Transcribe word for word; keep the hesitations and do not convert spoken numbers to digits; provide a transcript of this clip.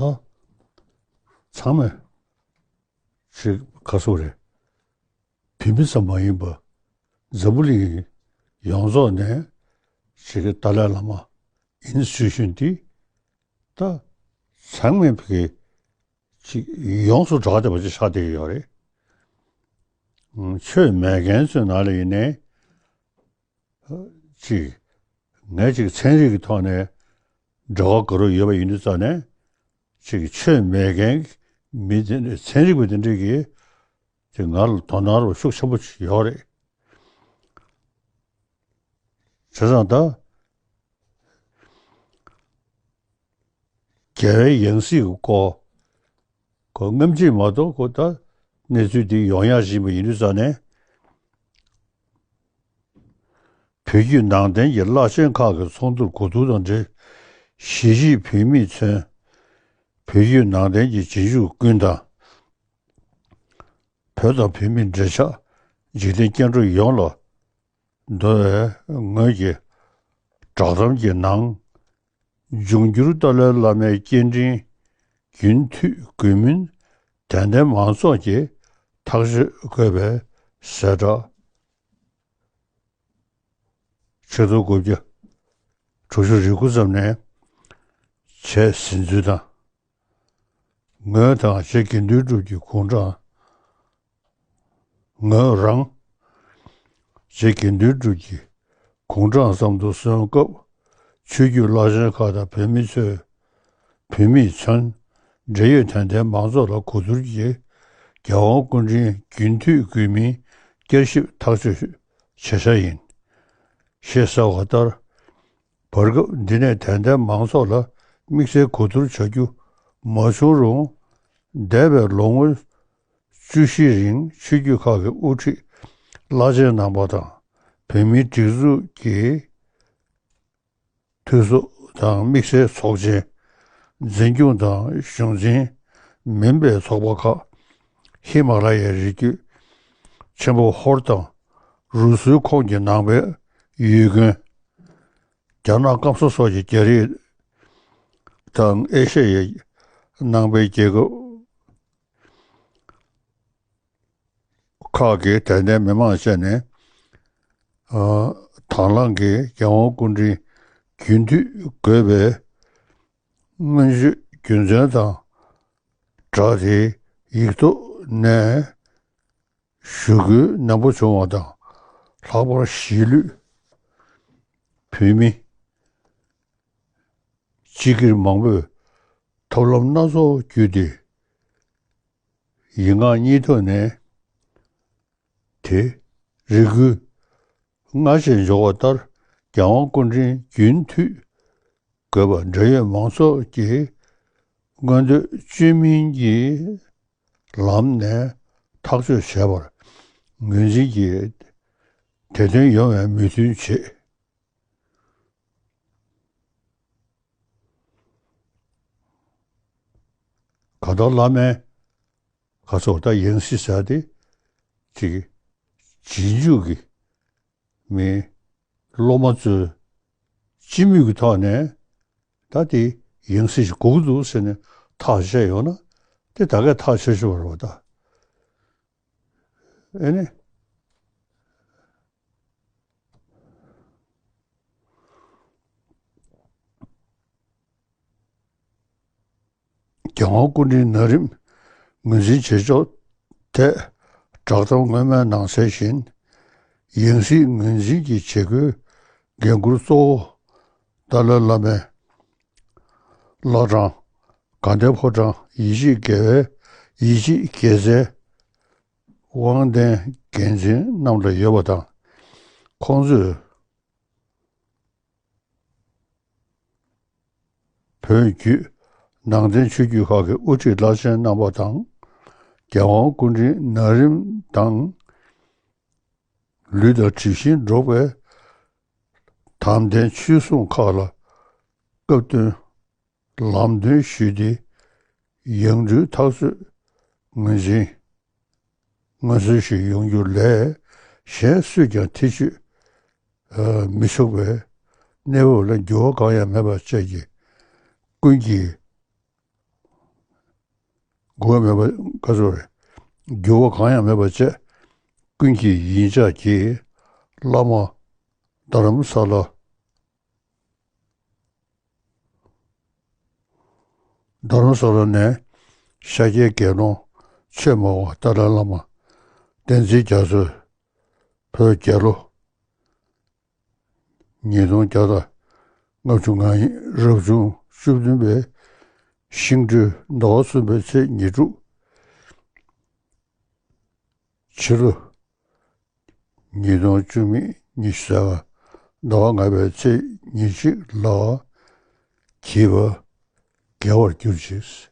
ཨ། ཚང་མས་ཅིག་ག་སོ་རེད། བོད་མི་ཙམ་མ་ཡིན་པ་འཛམ་བུ་གླིང་ཡོངས་རྫོགས་ནས་ཅིག་ཏཱ་ལའི་བླ་མ་ཡིན་ཟེར་བཞིན་དེ་ད་ཚང་མས་ཕ་གི་ཅིག་ཡོངས་སུ་གྲགས་བསྡད་པ་ཅིག་ཆགས་བསྡད་ཀྱི་ཡོད་རེད། ཆོས་མེད་མཁན་ཚོའི་ནང་ལ་ཡིན་ནའི་ཅིག་ངས་ཅིག་ཚན་རིག་གི་ཐོག་ནས་འབྲེལ་བ་དགའ་རབ་ཡོད་པ་ཡིན་དུས་ཙང་ནས་ཅིག་ཆོས་མེད་མཁན་མི་དེ་འདྲ་ཚན་རིག་པ་དེ་འདྲས་ཀྱིས་ཅིག་ང་ལ་དོ་སྣང་རོགས་ཤུགས་ཆེན་པོ་ཅིག་ཡོད་རེད། བྱས་ཙང་ད་རྒྱལ་བའི་ཡང་སྲིད་ཀྱི་སྐོར་ཁོ་སྔ་ཕྱི་མ་གཏོགས་ཁོ་ད་གནས་ཚུལ་འདི་ཡོང་ཡག་བཞིན་པ་ཡིན་དུས་ཙང་ནས། བོད་བརྒྱུད་ནང་བསྟན་གྱི་བླ་ཆེན་ཁག་གི་ཚོགས་འདུར་གོ་བསྡུར་དང་འབྲེལ། གཞིས་བྱེས་བོད་མིས་མཚོན། བོད་བརྒྱུད་ནང་བསྟན་གྱི་རྗེས་འཇུག་ཀུན་དང་། བོད་དང་བོད་མིའི་འབྲེལ་ཆགས་འཇིག་རྟེན་སྐྱེ་འགྲོ་ཡོངས་ལ་འདོད་པའི་ངོས་ཀྱི་བསྒྲགས་གཏམ་གྱི་ནང་། འབྱུང་འགྱུར་ཏཱ་ལའི་བླ་མའི་སྐྱེ་ཕྲེང་རྒྱུན་མཐུད་དགོས་མིན་དད་ལྡན་མང་ཚོགས་ཀྱིས་ཐག་གཅོད་དགོས་པའི་གསལ་བསྒྲགས། ཆིག་སྟོང་དགུ་བརྒྱ་དྲུག་ཅུ་རེ་དགུ་ཙམ་ནས་བྱས་ཟིན་ཚུལ་དང་། ངོས་དང་རྗེ་དགེ་འདུན་གྲུབ་ཀྱི་དགུང་གྲངས། ངོས་རང་རྗེ་དགེ་འདུན་གྲུབ་ཀྱི་དགུང་གྲངས་ཙམ་དུ་སོན་སྐབས། ཆོས་བརྒྱུད་བླ་ཆེན་ཁག་དང་བོད་མི་ཚོས། བོད་མིས་མཚོན། འབྲེལ་ཡོད་དད་ལྡན་མང་ཚོགས་ལ་གོ་བསྡུར་གྱིས། རྒྱལ་དབང་སྐུ་ཕྲེང་རྒྱུན་མཐུད་དགོས་མིན་བསྐྱར་ཞིབ་ཐག་གཅོད་བྱེད་འཆར་ཡིན། ཞེས་གསལ་བ་ལྟར། བར་སྐབས་འདི་ནས་དད་ལྡན་མང་ཚོགས་ལ་དམིགས་བསལ་གོ་བསྡུར་བྱ་རྒྱུ་མ་བྱུང་རུང་། འདས་པའི་ལོ་ངོ་བཅུ་བཞི་རིང་ཆོས་བརྒྱུད་ཁག་གི་དབུ་ཁྲིད་བླ་ཆེན་རྣམ་པ་དང་། བོད་མིའི་སྒྲིག་འཛུགས་ཀྱི་འཐུས་ཚོགས་དང་དམིགས་བསལ་ཚོགས་ཆེན། འཛིན་སྐྱོང་དང་གཞུང་འཛིན་མིན་པའི་ཚོགས་པ་ཁག་ཧི་མ་ལ་ཡའི་རི་རྒྱུད་ཆེན་པོ་ཧོར་དང་རུ་སུའི་ཁོངས་ཀྱི་ནང་པའི་ཡུལ་དགོན། རྒྱ་ནག་སྐམ་ས་སོགས་ཀྱི་རྒྱ་རིགས་དང་ཨེ་ཤ་ཡའི་ནང་པའི་རྒྱལ་ཁབ་ཁག་གི་དད་ལྡན་མི་མང་བཅས་ནས། ཨ། དང་བླངས་ཀྱིས་རྒྱལ་དབང་སྐུ་ཕྲེང་རྒྱུན་མཐུད་དགོས་པའི་སྔོན་བརྗོད་རྒྱུ་མཚན་དང་སྦྲགས་ཏེ་ཡིག་ཐོག་ནས་ཞུ་སྐུལ་ནན་པོ་བྱུང་བ་དང་། ལྷག་པར་གཞིས་ལུས་བོད་མི་སྤྱི་སྒེར་མང་པོས་ཐབས་ལམ་སྣ་ཚོགས་བརྒྱུད་དེ། ཡིག་ངག་གཉིས་ཐོག་ནས་དེ་རེ་སྐུལ་སྔར་བཞིན་འབྱོར་བ་ལྟར། རྒྱལ་དབང་སྐུ་ཕྲེང་རྒྱུན་མཐུད་དགོས་པ་འབྲེལ་ཡོད་མང་ཚོགས་ཀྱིས་མངོན་འདོད་བཅོས་མིན་གྱི་ལམ་ནས་ཐག་གཅོད་བྱས་པར་ངོས་འཛིན་གྱིས་དེ་དོན་ཡོང་བའི་མོས་མཐུན་བྱེད། གང་ལྟར་བླ་མའི་ག་ཚོད་ད་ཡང་སྲིད་ཟེར་ཏེ་ཅིག་རྗེས་འཇུག་གི་མི་སློབ་མ་ཚོས་སྤྱི་མོས་ཀྱི་ཐོག་ནས་ད་དེ་ཡང་སྲིད་ཞིག་དགོས་ཀྱི་འདུག་ཟེར་ནས་ཐག་བཅད་ཡོང་ན་དེ་ད་གས་ཐག་ཆོད་ཆོད་རེད་པ་ད། ཨེ་ནི། རྒྱལ་དབང་སྐུ་ཕྲེང་ན་རིམ་ངོས་འཛིན་བྱེད་ཕྱོགས་ཐད་བསྒྲགས་གཏམ་སྔོན་མའི་ནང་གསལ་བཞིན། ཡང་སྲིད་ངོས་འཛིན་གྱི་བྱེད་སྒོའི་འགན་འཁུར་གཙོ་བོ་ཏཱ་ལའི་བླ་མའི་བླ་བྲང་དགའ་ལྡན་ཕོ་བྲང་ཡིད་ཆེས་དགེ་བའི་ཡིད་ཆེས་དགེ་རྩའི་དབང་ལྡན་འགན་འཛིན་རྣམས་ལ་ཡོད་པ་དང་། ཁོང་ཚོས་བོད་བརྒྱུད་ནང་བསྟན་ཆོས་བརྒྱུད་ཁག་གི་དབུ་ཁྲིད་བླ་ཆེན་རྣམ་པ་དང་། རྒྱལ་དབང་སྐུ་ཕྲེང་ན་རིམ་དང་། ལུས་དང་གྲིབ་བཞིན་འགྲོགས་པའི་དམ་ལྡན་ཆོས་སྲུང་ཁག་ལ་སྐབས་བསྟུན་ལམ་སྟོན་ཞུས་ཏེ། ཡང་སྤྲུལ་ཐག་གཅོད་ངོས་འཛིན་མངོན་གསལ་ཞིག་ཡོང་རྒྱུ་ལས། གཞན་སུས་ཀྱང་ཐེ་བྱུས་མི་ཆོག་པའི་གནས་བབ་ལ་འགྱུར་བ་གང་ཡང་མེད་པ་བཅས་ཀྱི་ཀུན་གྱིས་ འགྱུར་བ་མེད་པ་ག་ཚོད་རེད། འགྱུར་བ་གང་ཡང་མེད་པ་བྱས། ཀུན་གྱི་ཡིད་འཇགས་ཀྱིས་བླ་མ་རྡ་རམ་ས་ལ། རྡ་རམ་ས་ལ་ནས་ཤཱཀྱའི་དགེ་སློང་ཆོས་སྨྲ་བ་ཏཱ་ལའི་བླ་མ་བསྟན་འཛིན་རྒྱ་མཚོས་བོད་རྒྱལ་ལོ་ཉིས་སྟོང་བརྒྱ་དང་ལྔ་བཅུ་ང་གཉིས་རབ་བྱུང་བཅུ་བདུན་པའི་ཤིང་སྦྲུལ་ཟླ་བ་གསུམ་པའི་ཚེས་ཉེར་དྲུག་ཕྱི་ལོ་ཉིས་སྟོང་བཅུ་མེད་ཉི་ཤུ་རྩ་ལྔ་ཟླ་བ་ལྔ་པའི་ཚེས་ཉེར་གཅིག་ལ་བགྱིས་པ་དགེ་བར་གྱུར་ཅིག།